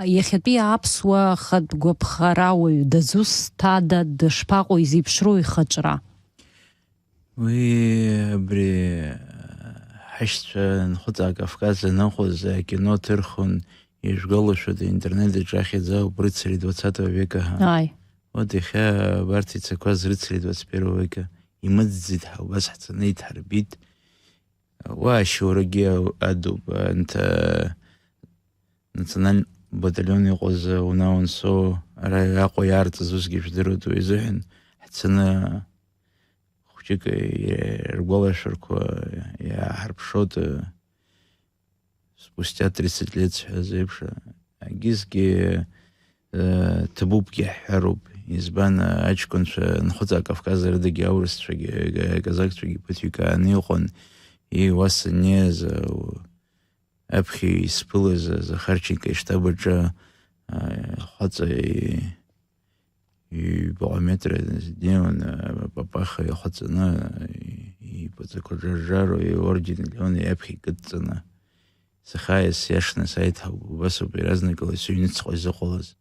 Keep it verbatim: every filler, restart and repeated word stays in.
Иахьатәи аԥсуа хатә гәаԥхарауаҩ дызусҭада, дышԥаҟоу, изеиԥшроу ихаҿра? Уи абри ҳашьцәа Нхәыҵаа Кавказ аныҟаз акино ҭырхын, ижәгалошәа аинтернет аҿы ахьӡ ауп, рыцари двадцатого века ҳәа. Ааи. Вот иахьа абарҭ ицақәаз рыцари двадцать первого века имыӡӡеит ҳәа убас ҳцаны иҭҳарбеит. Уа ашьоурагьы адуп, анҭ национальный батальон иҟаз унаунсо ара Аҟәа иаарҵаз усгьы жәдыруеит, уи изыҳәан ҳцаны хәҷык ргәалашәарқәа иааҳарԥшоит. Спустя тридцать лет ҳәа зеиԥш, агьызгьы ҭабупгьы ҳҳәароуп. Избан, аҷкәынцәа Нхәыҵаа Кавказ рыдагьы аурысцәагьы, аказакцәагьы ԥыҭҩык ааны иҟан, и уа саннеиз, аԥхьа исԥылаз Захарченко иштаб аҿы хаҵа ҩбаҟа метра днеиуан, апапаха ихаҵаны, ипаҵақәа жаржаро, иорден Леон иаԥхьа икыдҵаны. Сахьааиз сиашаны сааит ҳәа убасоуп иаразнакала сыҩныҵҟа изыҟалаз.